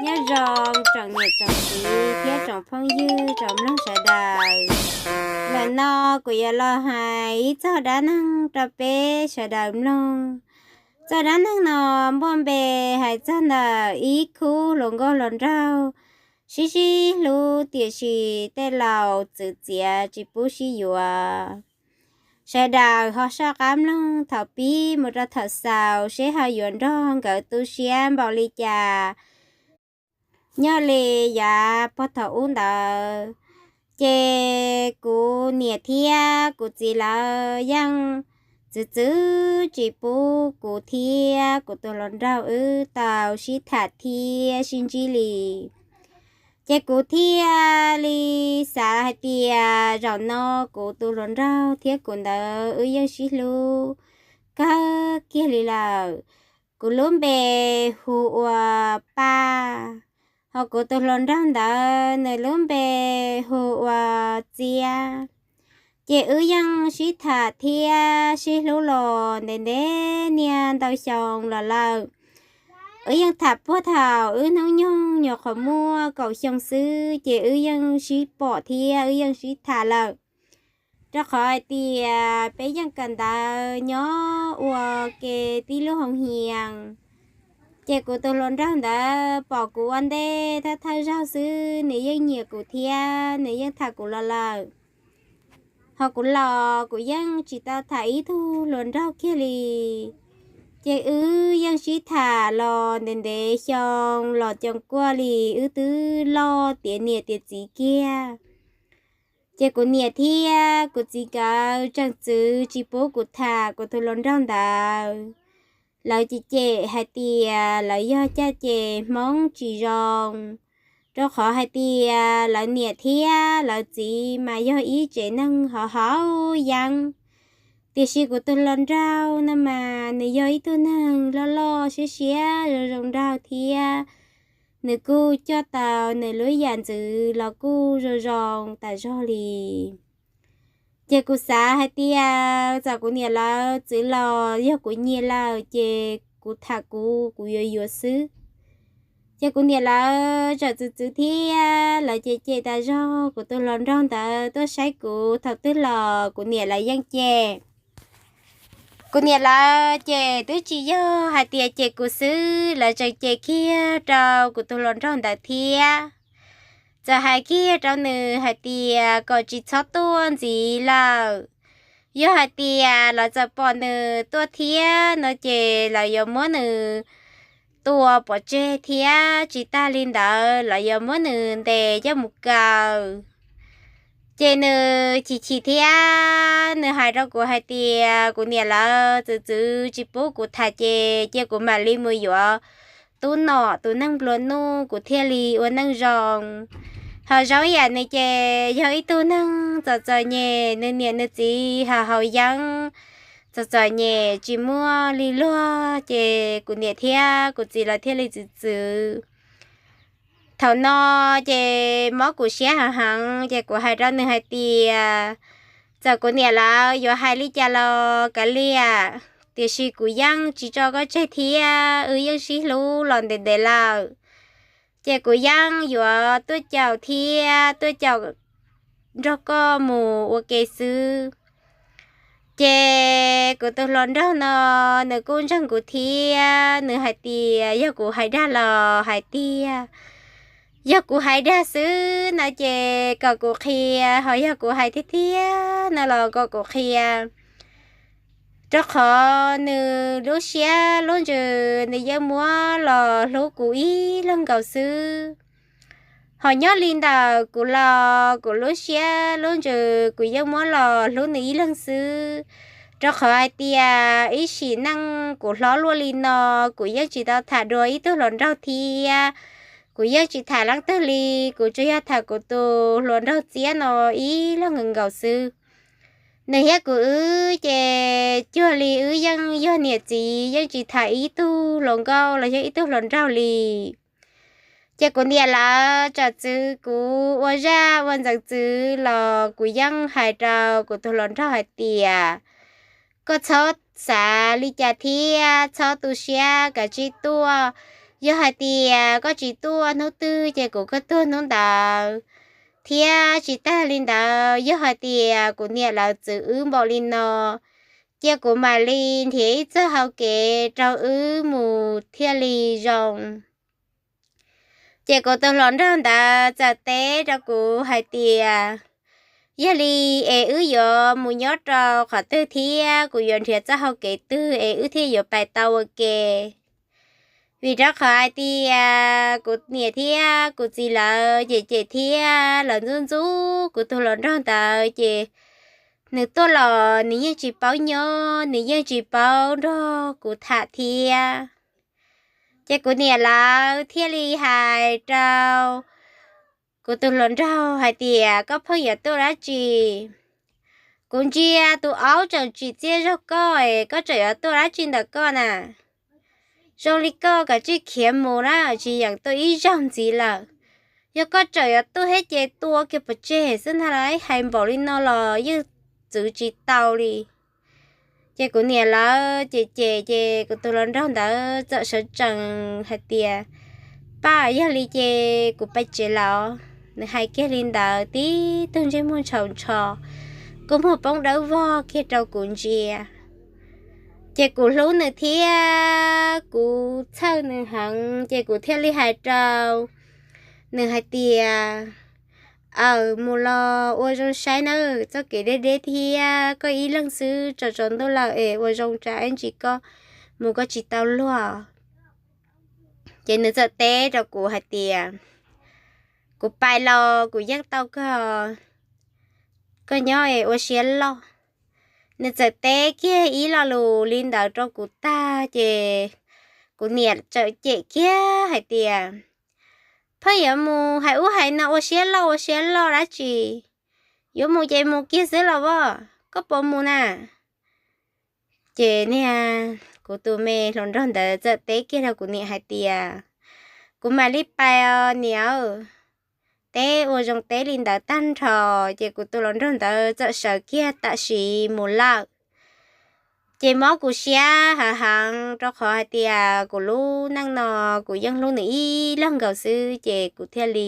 Nyob zoo tsoom niam tsoom txiv thiab tsoom phooj ywg tsoom mloog sawv daws. Ntawm no kuv yuav los hais ib txog dab neeg rau peb sawv daws mloog. Txog dab neeg no muaj npe hais txog ntawm ib khub hluas nkauj hluas nraug sib sib hlub tiam sis tej laus txwv txiav tsis pub sib yuav. Sawv daws ho soj qab mloog thaum pib mus rau thaum xaus seb ho yuav nrog nkawd tu siab npaum li cas. Nyob li yav puag thaum ub ntawd, ces kuv niam thiab kuv txiv lawv yeej txwv txwv tsis pub kuv thiab kuv tus hluas nraug wb tau sib tham thiab sib ntsib li. Ces kuv thiaj li xav hais tias zaum no kuv tus hluas nraug thiab kuv ntawd wb yeej sib hlub kawg kiag li lawm. Kuv lub npe hu ua Paj, ho kuv tus hluas nraug ntawd nws lub npe hu ua Txiab. Ces wb yeej sib tham thiab sib hlub los ntev ntev niaj ntau xyoo los lawm. Wb yeej tham puag thaum wb hnub nyoog nyuam qhuav muaj kaum xyoo xwb ces wb yeej sib pom thiab wb yeej sib tham lawm. Rau qhov hais tias peb yeej kawm ntawv nyob ua ke tib lub hoo hias. Ces kuv tus hluas nraug ntawd pom kuv ua ntej thawj thawj zaug xwb nws yeej nyiam kuv thiab nws yeej tham kuv los lawm. Ho kuv los kuv yeej tsis tau tham ib tug hluas nraug kiag li. Ces wb yeej sib tham los ntev ntev xyoo los coos kuaj li wb twb loj tiav niam tiav txiv kiag. Ces kuv niam thiab kuv txiv nkawd tseem txwv tsis pub kuv tham kuv tus hluas nraug ntawd. Lawv cem cem hais tias lawv yog caj ces Hmoob tsis zoo, rau qhov hais tias lawv niam thiab lawv txiv mas yog ib tsev neeg hauv hauv yeeb. Tiam sis kuv tus hluas nraug no mas nws yog ib tug neeg loj loj siab siab zoo zoo nraug thiab nws kuj coj tau nws lub yam ntxwv los kuj zoo zoo tas zog li. Ces kuv xav hais tias txawm kuv niam lawv txwv los yog kuv nyiam lawm ces kuv tham kuv, kuv yuav yuav xwb. Ces kuv niam lawv tseem txwv txwv thiab lawv cem cem tas zog kuv tus hluas nraug ntawd tuaj saib kuv thaum twg los kuv niam lawv yeej cem. Kuv niam lawv ces twb tsis yog hais tias cem kuv xwb, lawv tseem cem kiag rau kuv tus hluas nraug ntawd thiab. Txawm hais kiag rau nws hais tias kom tsis txhob tuaj ntxiv lawm. Yog hais tias lawv txawm pom nws tuaj thiab no ces lawv yuav muab nws tua pov tseg thiab tsis tag li ntawd lawv yuav muab nws ntes coj mus kaw. Ces nws chim chim thiab nws hais rau kuv hais tias kuv niam lawv txwv txwv tsis pub kuv tham ces cia kuv mam li mus yuav tub nom tus neeg nplua nuj kuv thiaj li ua neej zoo. Ho zoo yam nws ces yog ib tug neeg txom txom nyem, nws niam nws txiv ho haus yeeb, txom txom nyem tsis muaj li luag ces kuv niam thiab kuv txiv lawv thiaj li txwv txwv. Thaum no ces mob kuv siab heev heev ces kuv hais rau nws hais tias txawm kuv niam lawv yuav hais li cas los kav liam, tiam sis kuv yeej tsis tso koj tseg thiab wb yeej sib hlub los ntev ntev lawm. Ces kuv yeej yuav tuaj caum thiab tuaj caum nrog koj mus ua ke xwb. Ces kuv tus hluas nraug no nws kuj ntseeg kuv thiab nws hais tias yog kuv hais dag los hais tiag, yog kuv hais dag xwb no ces kom kuv qhia, ho yog kuv hais tiag tiag no los kom kuv qhia. Rau qhov nws lub siab lub ntsws nws yeej muab los hlub kuv ib leeg nkaus xwb. Ho nyob li ntawm kuv los kuv lub siab lub ntsws kuv yeej muab los hlub nws ib leeg xwb. Rau qhov hais tias ib sim neej kuv hlob luaj li no, kuv yeej tsis tau tham dua ib tug hluas nraug thiab, kuv yeej tsis tham leej twg li, kuv tsuas yog tham kuv tus hluas nraug Txiab no ib leeg nkaus xwb. Nws thiab kuv wb ces cuag li wb yeej yog niam txiv, yeej tsis tham ib tug hluas nkauj los yog ib tug hluas nraug li. Ces kuv niam lawv tseem txwv kuv ua zaj ua ntxeev txwv los kuv yeej hais rau kuv tus hluas nraug hais tias koj txhob xav li cas thiab txhob tu siab, kav tsij tuaj. Yog hais tias koj tsis tuaj hnub twg ces kuv koj tuag hnub ntawd, thiab tsis tag li ntawd yog hais tias kuv niam lawv txwv wb npaum li no, cia kuv mam li nrhiav ib txoj hau kev rau wb mus thiaj li zoo. Ces kuv tus hluas nraug ntawd txawm teb rau kuv hais tias, yog li es wb yuav mus nyob rau qhov twg thiab kuv yuav nrhiav txoj hau kev twg es wb thiaj yuav pais tau ua ke? Vim rau qhov hais tias kuv niam thiab kuv txiv lawv cem cem thiab lawv ntxub ntxub kuv tus hluas nraug ntawd ces nws tuaj los nws yeej tsis paub nyob, nws yeej tsis paub nrog kuv tham thiab. Ces kuv niam lawv thiaj li hais rau kuv tus hluas nraug hais tias, koj pheej yuav tuaj dab tsi? Kuv ntsia tus aub tseem tsim txiaj zog koj es koj tseem yuav tuaj dab tsi ntawm koj na? Zoo li koj kav tsij khiav mus na, tsis yeem tuaj ib zaug ntxiv lawm. Yog koj tseem yuav tuaj thiab ces tua kiag pov tseg xwb ntag lauj, hais npaum li no los yeej txwv tsis tau li. Ces kuv niam lawv cem cem ces kuv tus hluas nraug ntawd txawm sawv tsees hais tias, pab, yog li ces kuv pais tsev lawm. Nws hais kiag li ntawd tib tug ntsej muag ntshaus ntsho, kua muag poob dawb vog kiag rau kuv ntsia. Ces kuv hlub nws thiab kuv txhawj nws heev ces kuv thiaj li hais rau nws hais tias, aw, mus los ua zoo saib nawb, txoj kev deb deb thiab koj ib leeg xwb tsaus tsaus ntuj lawm es ua zoo tsa ib ntsis koj mus koj tsis tau luag. Ces nws txawm teb rau kuv hais tias, kuv pais los kuv yeej tau koj, koj nyob es ua siab loj. Nws txawm teb kiag ib lo lus li ntawd rau kuv tag ces kuv niam txawm cem kiag hais tias, pheej yuav mus hais ub hais no ua siab loj ua siab loj dab tsi? Yuav mus ces mus kiag xwb los as, koj puas mus na? Ces niag kuv tus me hluas nraug ntawd txawm teb kiag rau kuv niam hais tias, kuv mam li pais os niam. Teb ua zoo teb li ntawd tag nrho ces kuv tus hluas nraug ntawd txawm sawv kiag tam sim mus lawm. Ces mob kuv siab heev heev rau qhov hais tias kuv lub neej no kuv yeej hlub nws ib leeg nkaus xwb ces kuv thiaj li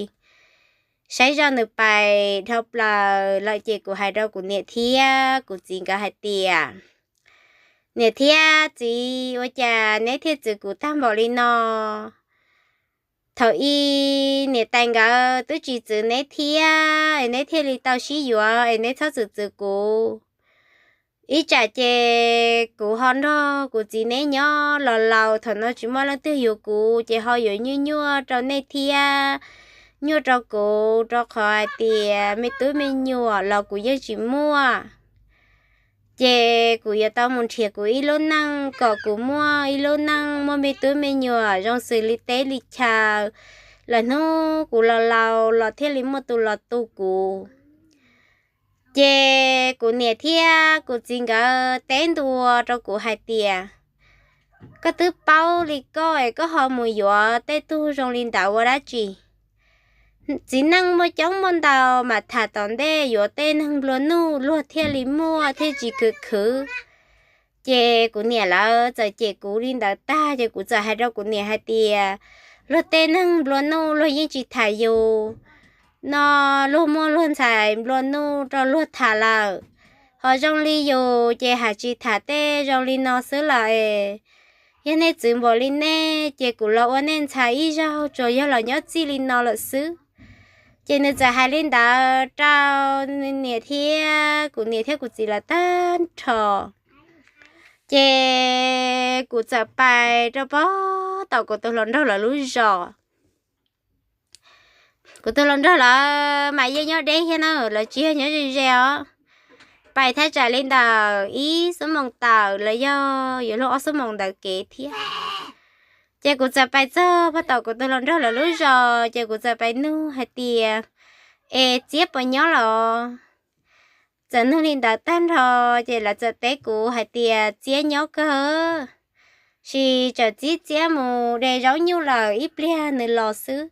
saib zoj nws pais dhau plaws lawm ces kuv hais rau kuv niam thiab kuv txiv nkawd hais tias, niam thiab txiv, ua cas neb thiaj txwv kuv tag npaum li no? Thaum ub niam tais nkawd twb tsis txwv neb thiab es neb thiaj li tau sib yuav es neb txhob txwv txwv kuv. Ib tsam ces kuv ho nrog kuv txiv neb nyob los laus, thaum no tsis muaj leej twg yuav kuv ces ho yuav nyuaj nyuaj rau nej thiab nyuaj rau kuv rau qhov hais tias me tub me nyuam los kuv yeej tsis muaj. Ces kuv yuav tau mus nrhiav kuv ib lub neej kom kuv muaj ib lub neej muaj me tub me nyuam zoo xws li teb li chaw, lawm hnub kuv los laus los thiaj li muaj tus los tu kuv. Ces kuv niam thiab kuv txiv nkawd teb ntua rau kuv hais tias, koj twb paub li koj es koj ho mus yuav tej tug zoo li ntawd ua dab tsi? Txiv neej muaj coob muaj ntau mas tham tom ntej yuav tej neeg nplua nuj luag thiaj li muaj thiaj tsis khwv khwv. Ces kuv niam lawv txawm cem kuv li ntawd tag ces kuv txawm hais rau kuv niam hais tias, luag tej neeg nplua nuj luag yeej tsis tham yus no, luag muaj luag ntxhais nplua nuj rau luag tham lawm. Ho zoo li yus ces hais tsis tham tej zoo li no xwb lawm es. Yog nej txwv npaum li nej ces kuv los ua nej ntxhais ib zaug tsuas yog los nyob txij li no lawm xwb. Ces nws txawm hais li ntawd rau niam thiab kuv niam thiab kuv txiv lawv tag nrho. Ces kuv txawm pais rau pem tom kuv tus hluas nraug lawv lub zos. Kuv tus hluas nraug lawv mas yeej nyob deb thiab na, lawv tsis yog nyob ze ze os. Pais thaj tsam li ntawm ib xuab moos tawm los yog yuav luag ob xuab moos ntawd kev thiab. Ces kuv txawm pais txog pem tom kuv tus hluas nraug lawv lub zos ces kuv txawm pais nug hais tias, es Txiab puas nyob los? Txawm nug li ntawd tag nrho ces lawv txawm teb kuv hais tias, Txiab nyob kawg, sis tsam Txiab mus de zaub nyuj lawm ib pliag nws los xwb.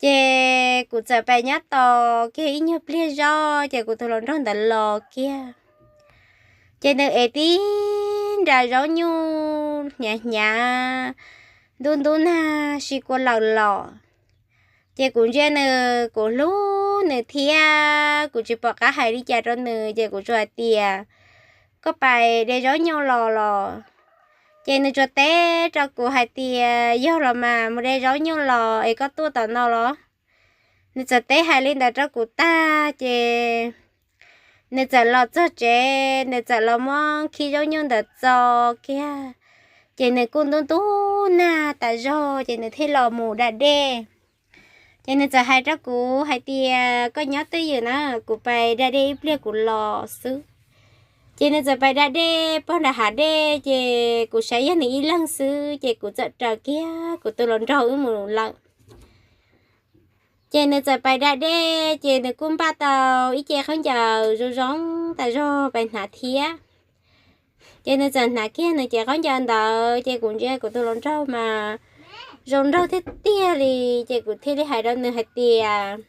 Ces kuv txawm pais nyob tos kiag ib nyuag pliag zog ces kuv tus hluas nraug ntawd los kiag. Ces nws ev tib nra zaub nyuj hnyav hnyav ntub ntub nag sib kua lawm los. Ces kuv ntsia nws, kuv hlub nws thiab kuv tsis pom qab hais li cas rau nws, ces kuv tsuas hais tias, koj pais de zaub nyuj los los? Ces nws tsuas teb rau kuv hais tias, yog los mas, mus de zaub nyuj los es koj tuaj tom no los? Nws txawm teb hais li ntawd rau kuv tag ces nws txawm los txog tsev, nws txawm los muab khib zaub nyuj ntawd txo kiag, ces nws kuj ntub ntub nag tas zog ces nws thiaj los mus da dej. Ces nws txawm hais rau kuv hais tias, koj nyob twj ywm na, kuv pais da dej ib pliag kuv los xwb. Ces nws txawm pais da dej pog nram hav dej, ces kuv saib yog nws ib leeg xwb, ces kuv txawm raws kiag kuv tus hluas nraug wb mus lawm. Ces nws txawm pais da dej, ces nws kuj npaj tau ib ce khaub ncaws zoo zoo tas zog pais hnav thiab. Ces nws txawm hnav kiag nws cev khaub ncaws ntawd, ces kuv ntsia kuv tus hluas nraug mas zoo nraug tiag tiag li. Ces kuv thiaj li hais rau nws hais tias,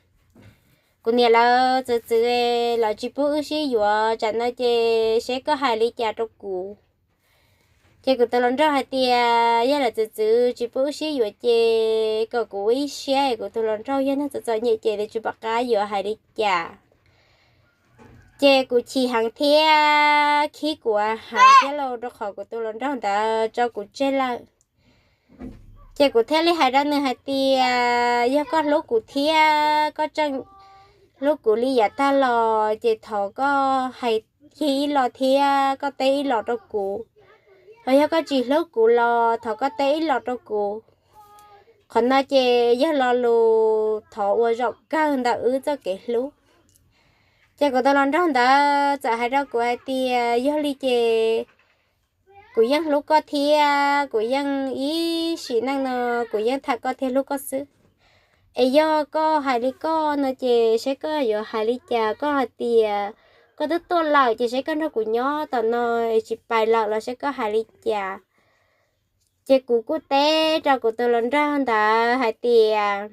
kuv niam lawv txwv txwv, lawv tsis pub wb sib yuav, tsam no ces seb koj hais li cas rau kuv. Ces kuv tus hluas nraug hais tias, yog lawv txwv txwv tsis pub wb sib yuav ces kom kuv ua ib siab, kuv tus hluas nraug yog neeg txom txom nyem ces nws tsis pom qab yuav hais li cas. Ces kuv chim heev thiab khib kuv heev thiab lauj, rau qhov kuv tus hluas nraug ntawd tso kuv tseg lawm. Ces kuv thiaj li hais rau nws hais tias, yog koj hlub kuv thiab koj tseem hlub kuv li yav tag los ces thov koj hais kiag ib los thiab koj teb ib los rau kuv. Hos yog koj tsis hlub kuv los thov koj teb ib los rau kuv. Qhov no ces yog lo lus thov ua zaum kawg ntawm wb txoj kev hlub. Ces kuv tus hluas nraug ntawd txawm hais rau kuv hais tias, yog li ces kuv yeej hlub koj thiab kuv yeej ib sim neej no kuv yeej tham koj thiab hlub koj xwb. Es yog koj hais li koj no ces seb koj yuav hais li cas, koj hais tias koj twb tuaj lawm ces seb koj nrog kuv nyob tom no es tsis pais lawm los seb koj hais li cas. Ces kuv kuj teb rau kuv tus hluas nraug ntawd hais tias,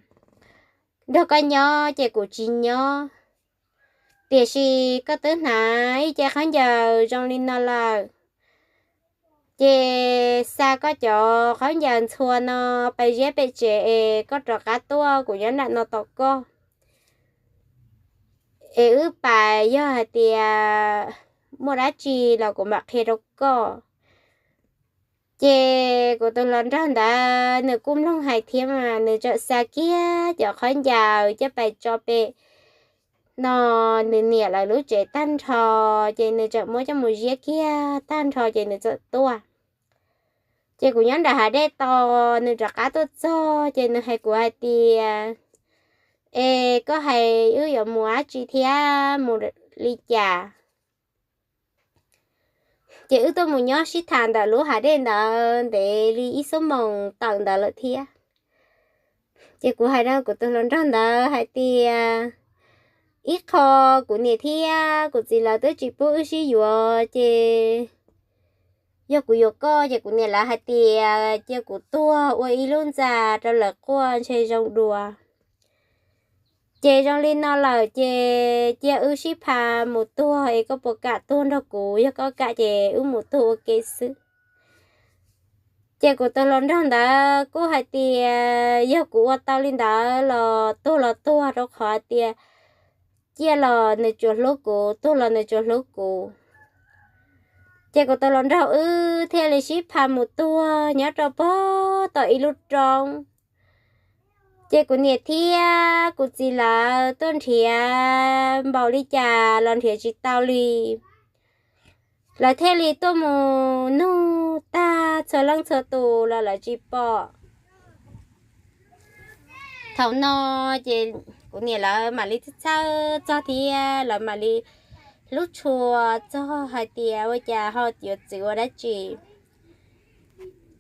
nrog koj nyob ces kuv tsis nyob, tiam sis koj twb hnav ib ce khaub ncaws zoo li no lawm, ces xa koj cov khaub ncaws ntxhua no pais ziab pem tsev es koj rov qab tuaj, kuv nyob nram no tos koj. Es wb pais, yog hais tias muaj dab tsi los kuv mam qhia rau koj. Ces kuv tus hluas nraug ntawd nws kuj mloog hais thiab mas nws txawm xa kiag cov khaub ncaws coj pais tso pem no nws niam lawv lub tsev tag nrho, ces nws txawm muab coj mus ziab kiag tag nrho ces nws txawm tuaj. Ces kuv nyob nram hav dej tos nws rov qab tuaj txog ces nws hais kuv hais tias, es koj hais wb yuav mus dab tsi thiab mus li cas? Ces wb tuaj mus nyob sib tham ntawm lub hav dej ntawd ntev li ib xuab moos tawm ntawd lawm thiab. Ces kuv hais rau kuv tus hluas nraug ntawd hais tias, ib qho kuv niam thiab kuv txiv lawv twb tsis pub wb sib yuav ces yog kuv yuav koj ces kuv niam lawv hais tias cia kuv tuag ua ib lub ntxa rau lawv quaj ntshe zoo dua. Ces zoo li no lawm ces cia wb sib pha mus tuag es koj puas kam tuag nrog kuv, yog koj kam ces wb mus tuag ua ke xwb. Ces kuv tus hluas nraug ntawd kuj hais tias yog kuv ua tau li ntawd los tuag los tuag, rau qhov hais tias ciaj los nws tsuas hlub kuv, tuag los nws tsuas hlub kuv. Ces kuv tus hluas nraug wb thiaj li sib pha mus tuag nyob rau pog tom ib lub roob. Ces kuv niam thiab kuv txiv lawv tuaj nrhiav npaum li cas los nrhiav tsis tau li. Lawv thiaj li tuaj mus nug tag txhua leej txhua tus los lawv tsis pom. Thaum no ces kuv niam lawv mam li txhawj txog thiab lawv mam li hlub tshua txog hais tias ua cas ho yuav txwv ua dab tsi.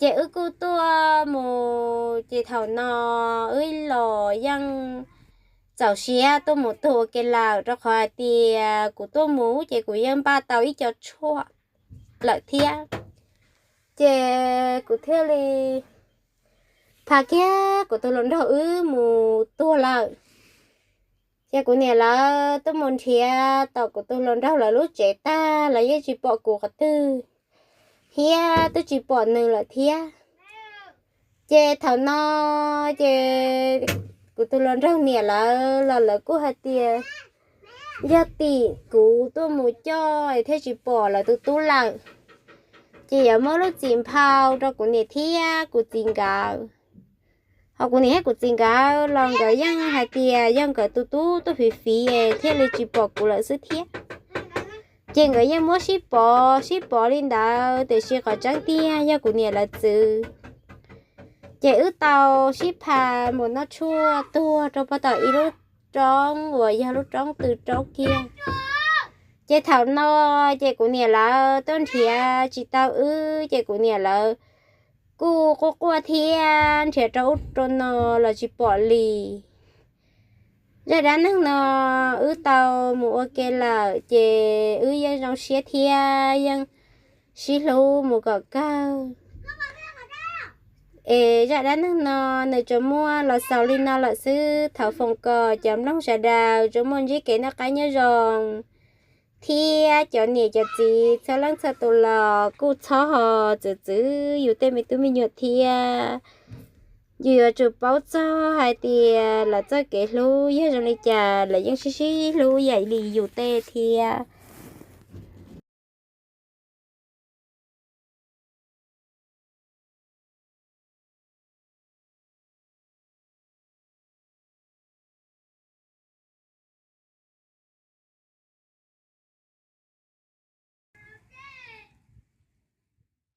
Ces wb kuj tuaj mus, ces thaum no wb los yeej txaus siab tuaj mus tuag ua ke lawm, rau qhov hais tias kuv tuaj mus ces kuv yeej npaj tau ib co tshuaj lawm thiab. Ces kuv thiaj li pha kiag kuv tus hluas nraug wb mus tuag lawm. Ces kuv niam lawv tuaj mus nrhiav tom kuv tus hluas nraug lawv lub tsev tag los yeej tsis pom kuv qhov twg, thiab twb tsis pom nws lawm thiab. Ces thaum no ces kuv tus hluas nraug niam lawv los lawv kuj hais tias yog tim kuv tuaj mus coj es thiaj tsis pom lawv tus tub lawm. Ces yuav muab lub txim nphau rau kuv niam thiab kuv txiv nkawd. Ho kuv niam thiab kuv txiv nkawd los nkawd yeej hais tias yog nkawd tus tub tuaj fiv fiv es thiaj li tsis pom kuv lawm xwb thiab. Ces nkawd yeej muab sib pov sib pov li ntawd, tiam sis qhov tseeb tiag yog kuv niam lawv txwv. Ces wb tau sib phaj mus noj tshuaj tuag rau pem tom ib lub roob uas yog lub roob tw roob kiag. Ces thaum no ces kuv niam lawv tuaj nrhiav tsis tau wb, ces kuv niam lawv kuj quaj quaj thiab nrhiav rau ub rau no los tsis pom li. Zaj dab neeg no wb tau mus ua ke lawm, ces wb yeej zoo siab thiab yeej sib hlub mus kom kawg. Es zaj dab neeg no nws tsuas muaj los xaus li no lawm xwb. Thov foom kom cov mloog sawv daws tsuas muaj ntsib kev noj qab nyob zoo, thiab cov niam cov txiv txhua leej txhua tus los kuj txhob ho txwv txwv yus tej me tub me nyuam thiab. Yus yuav tsum paub txog hais tias lawv txoj kev hlub yog zoo li cas, lawv yeej sib sib hlub ib yam li yus tej thiab.